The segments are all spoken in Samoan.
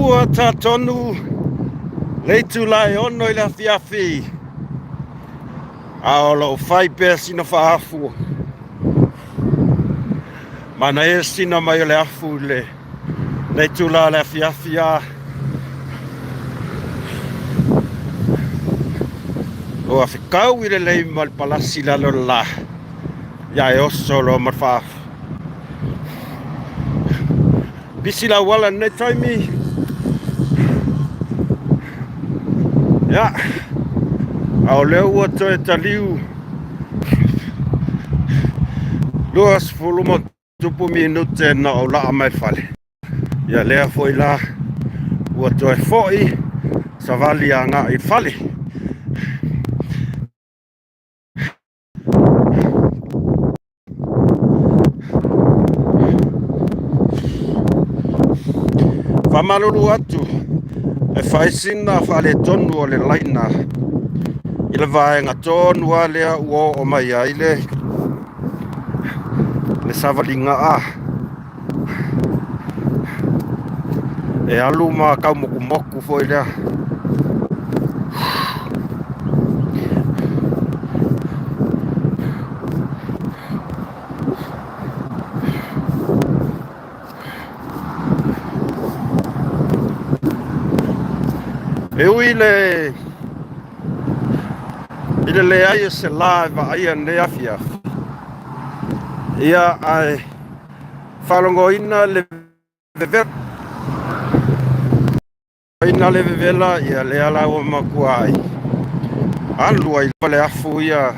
Ua ta tonu le itula e 6 i le afiafi, a o lo o fai pea sina faaafu. Manaia sina mai o le afu i le itula o le afiafi a. Ua fekaui lelei ma le palasi i lalo o le la, ia e oso loa ma le faaafu. Pisi le auala i lenei taimi. Ia, a o lea ua toe taliu 20+ minute na ou laa mai le fale. Ia lea foi la ua toe foi savali agai i le fale. Faamalulu atu e fai sina faaletonu o le laina i le vaega tonu lava lea ua oo mai ai le savaliga a e alu ma taumokumoku foi lea. E ui i le leai o se la e vaaia i lenei afiafi, ia ae faalogoina le vevela le vevela, ia lea la ua matua ai alu ai le afu ia.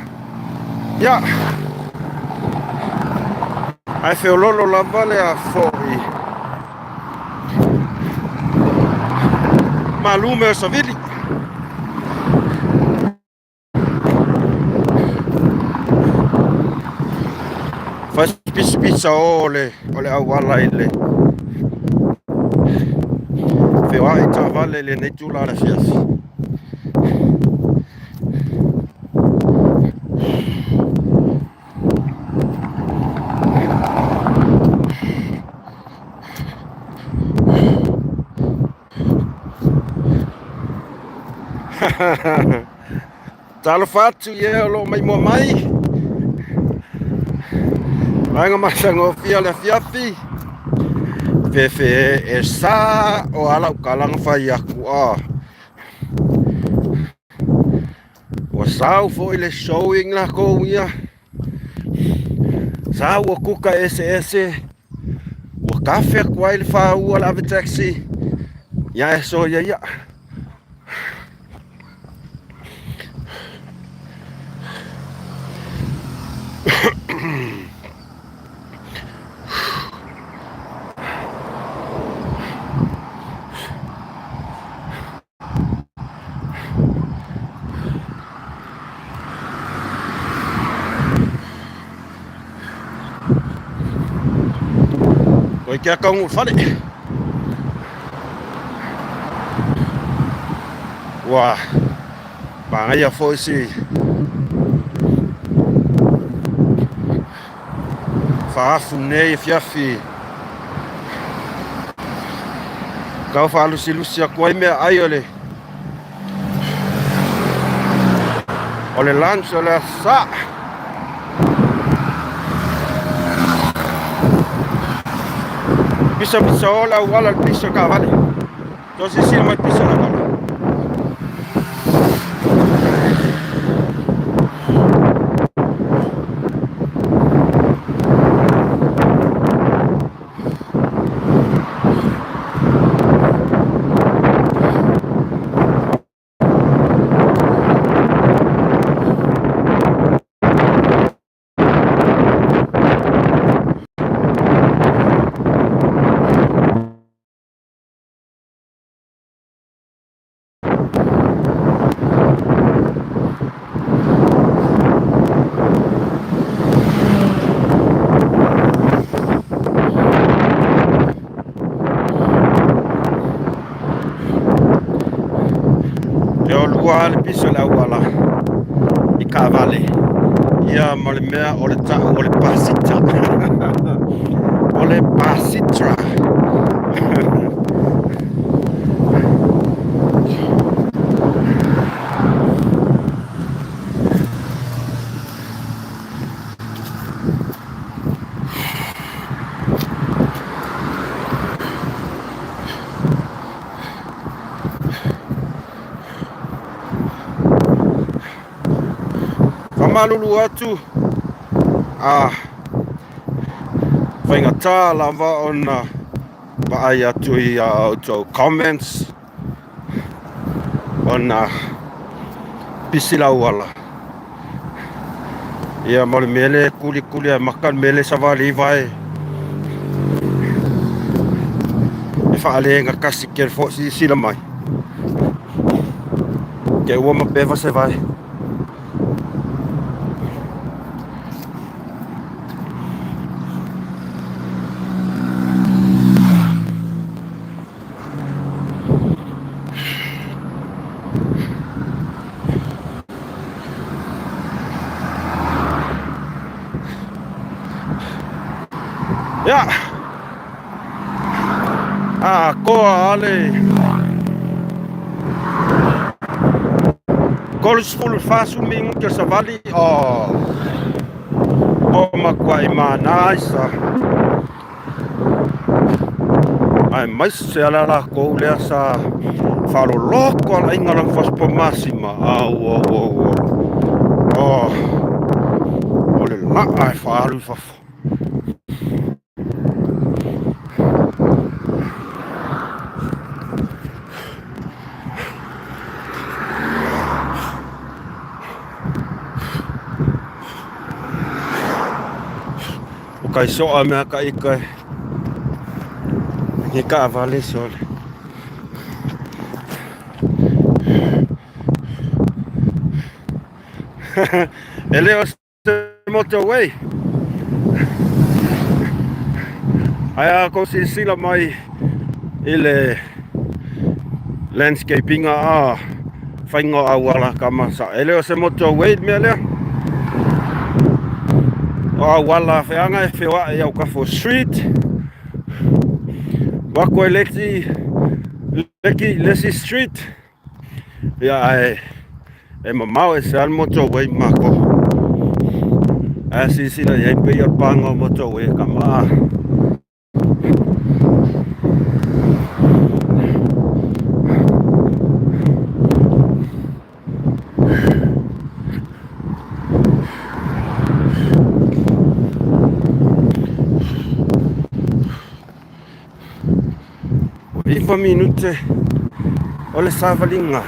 Ia, ae feololo lava le afoi malu mea o savili. Fai pisapisa o le o le auala i le feoai taavale i lenei tula o le afiafi. Talofa atu i e o lo o maimoa mai. Vaega matagofie o le afiafi. Fefe e sa o ala ukala na fai atu a. Ua sau foi le showing lakou ia. Sa ua kuka eseese. Ua kafe atu ai le faua le ave taxi. Ia e soia ia. Koe kia kaungu fale. Ua manaia foi si faafu nei afiafi tau faalusilusi atu ai mea ai o le o le lunch o le aso Sa. Pisa pisa o le auala le pisa o taavale. Toe silasila mai pisa o le auala. E olua le piso le auala i taavale ia ma le mea o le tau o le pasita o le pasitra. Faamalulu atu, a faigata lava ona vaai atu i a outou comments ona pisi le auala. Ia ma le mea lea e kulikuli ai maka le mea lea e savali vae e faalegatasi tele foi silasila mai. Ke ua mapeva se vae. Ia. Atoa ale 34 minute o savali o o makuai mana sa aemaise a la lakou lea sa faaloloko ala aiga lau fasipomasima au au au au o le laa e faaalu i fafo. O kai soa mea ka ika e kaʻawale sole. E le o se motorway. Ae a kou silasila mai i le landscaping a faiga o auala ka masa. E le o se motorway le mea lea. O auala feaga e feoai i Aukafo Street. Wako e leti, leki, lesi street. Ia ae e mamao e se ale motorway ma mākou. Ae silasila i ai pei o le pāga o motorway e ka maa. Ua 9 minute o le savaliga.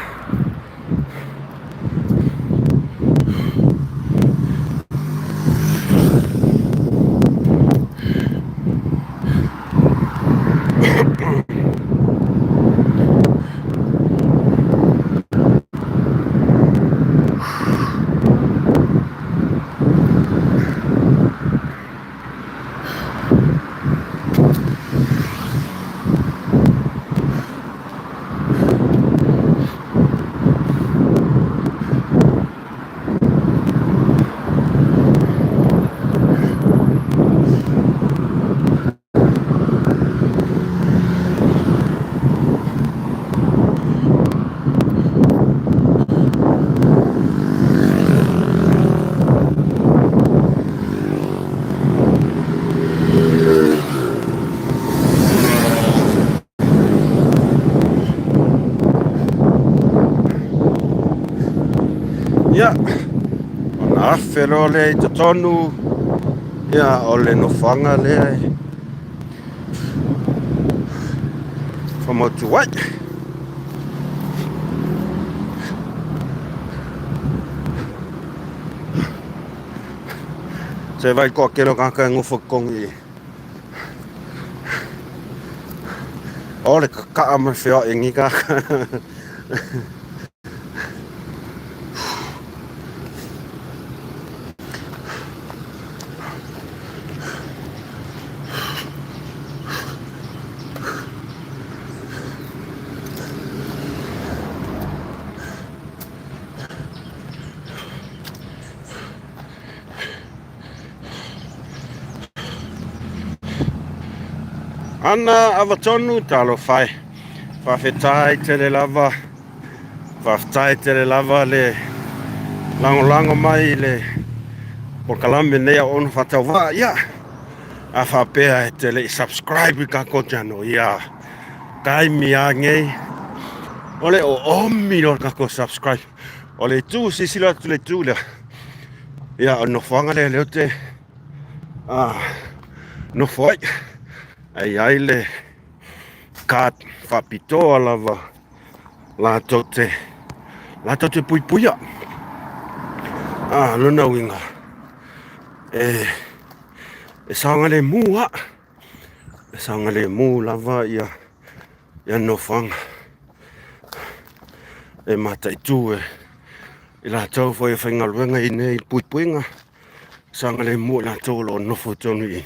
Ia, ona afe loa lea i totonu, ia, o le nofoaga lea e famotu ai. Se vai koa kelo kaka e ngofo kongi i. O le kaka'a ma le feoaiga kaka. Ana avatonu talofa e. Faafetai tele lava. Faafetai tele lava le lagolago mai i le polokalame nei a ona faatauvaa. Ia, a faapea e te le i subscribe i kākou channel, ia, taimi a nei, o le oomi loa le kākou subscribe. O le itu, silasila atu i le itu lea. Ia, o le nofoaga lea lea ou te nofo ai. E i ai le card faapitoa lava latou te latou te puipuia. Lona uiga, e e saogalemu lava, e saogalemu lava ia ia nofoaga e mataitu e i latou foi e faigaluega i inei i le puipuiga, saogalemu i latou o lo o nofo i totonu i i.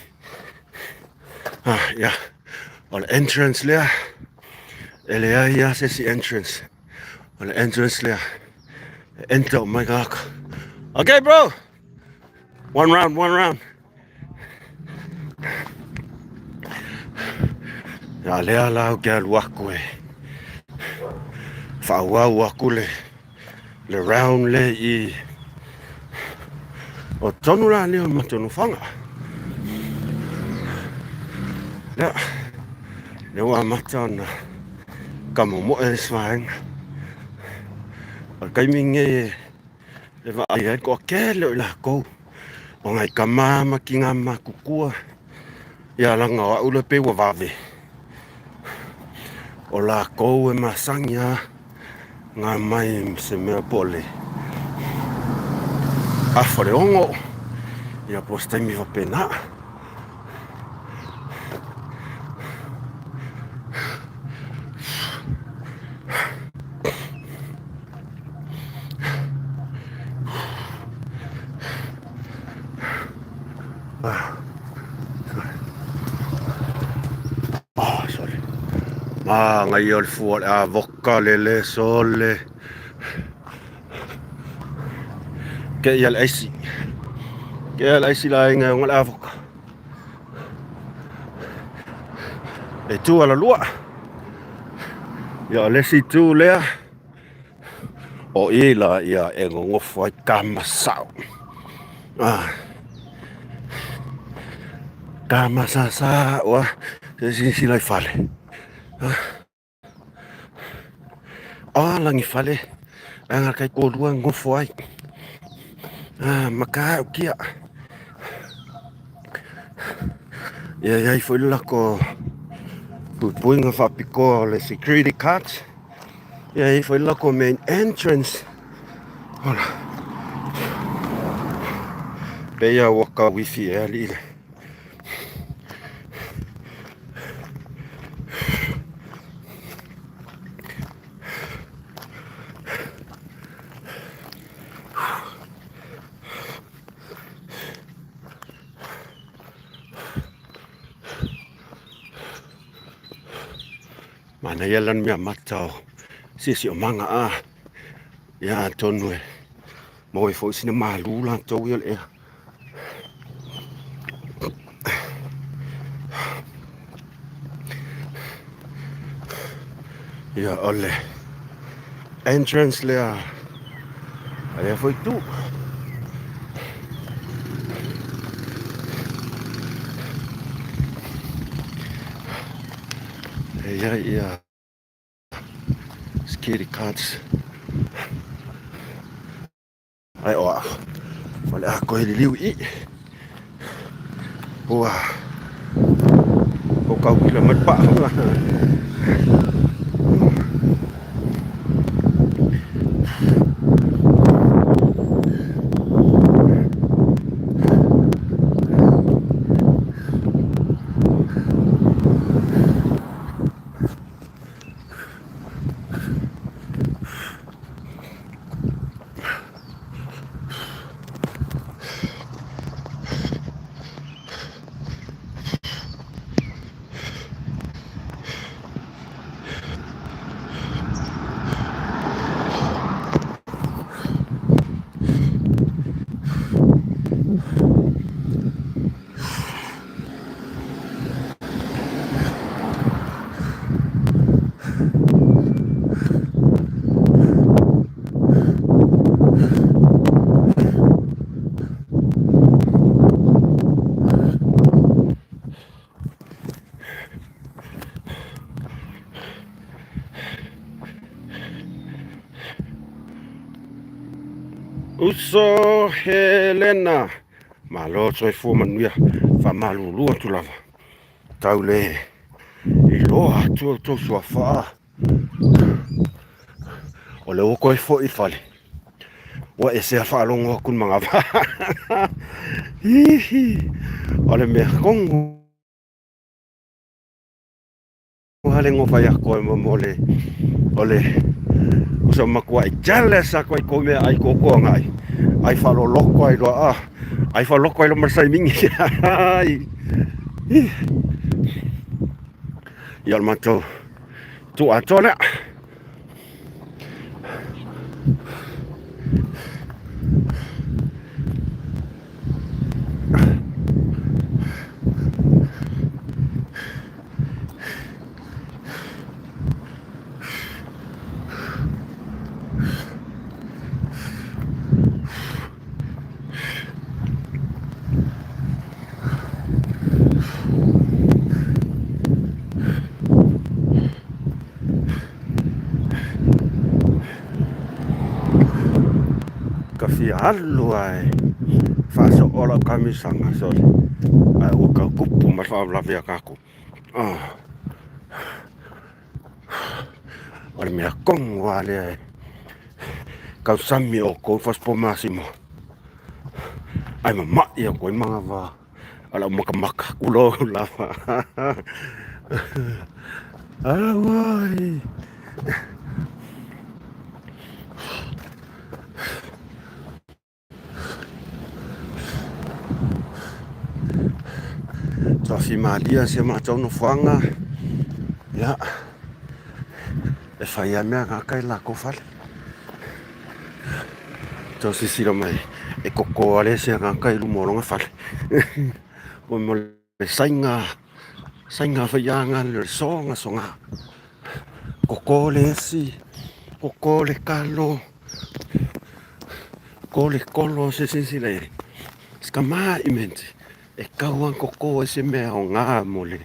Ia, o le entrance lea, e leai lava se isi entrance, o le entrance lea e enter uma ai tagata. Okay bro, one round, one round. Ia lea la ou te alu atu e faaauau atu le le round le i o tonu la lea o le matou nofoaga. Ia, lea ua amata ona tamomoe le isi vaega. O le taimi lenei e vaai ai le toatele o i latou o nai tama ma tina matutua, ia leaga o au lea pei ua vave. O latou e masani lava ona aumai se mea po o le afa o le 6, ia po o se taimi faapena. Ah, sorry. Manaia o le fua o le avoka lele sole. Ke ia le aisi. Ke ia le aisi la inga o le avoka. E tu ala lua. Ia o le isi tu lea. O i la ia e gogofo ai tama sao. Ah. Tama sa sa oa se silasila i fale. Ah. Ah, lagi fale. Anga kai kōrua ngofo ai. Ah, maka au kia. Ia iai foi le lako puipuiga faapitoa o le security cards. Ia iai foi le lako main entrance. Ola. Peia ua ka wifi e alii le. Manaia la mea mata o siosiomaga a ia atonu e maua ai foi sina malu latou ia o le ea. Ia o le entrance lea a lea foi itu. E i ai ia security cards. Ai o au, o le a koe liliu i i. Ua, o kau kila mai pa. Uso Helena, malo soifua manuia, faamalulu atu lava, tau le iloa atu outou suafa. O lea ua toe foi i fale, ua ese a faalogo atu le manava. Hihi, o le mea tonu lava le nofo atoa mo le o le o matuai jealous atu ai kou mea ai koko ngai ai faaloloko ai loa a ai faaloloko ai loa ma le saimigi. Ia o le matou tuu atoa lea. Ka fia alu ae faasoo lau kamisaga sole ae ua tau tupu mai le faalavelave ia tatou. O le mea tonu lava lea e tausami outou i Fasitoo masima ae mamai atu ai manava o lau makamaka, tulou lava. Auai. Toafimalie si a matou nofoaga, ia, e fai lava mea gata i le latou fale. Tau silasila mai, e koko lava le isi agaga i luma o lona fale. Mo le saiga, saiga faiaga le sogasoga. Koko le esi, koko le kalo, koko le kolo, se silasila i ai. Si tama'i menti, e tau lava ona koko ai se mea aoga mo le.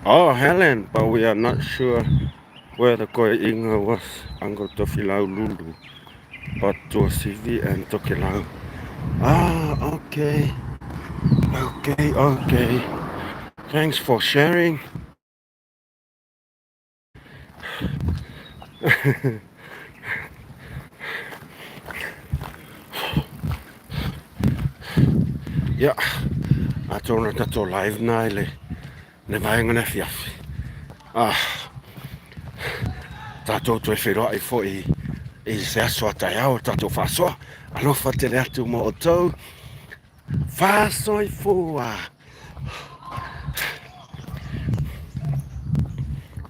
Oh, Helen, but we are not sure where the Koe'inga was, Uncle Tofilau Lulu, but Tuasivi and Tokelau. Ah, okay. Okay, okay. Thanks for sharing. Ia, atonu e tatou live na i le le vaega le afiafi. Ah, tatou toe feiloai foi i se aso a taeao tatou faasoa. Alofa tele atu mo outou. Faasoifua!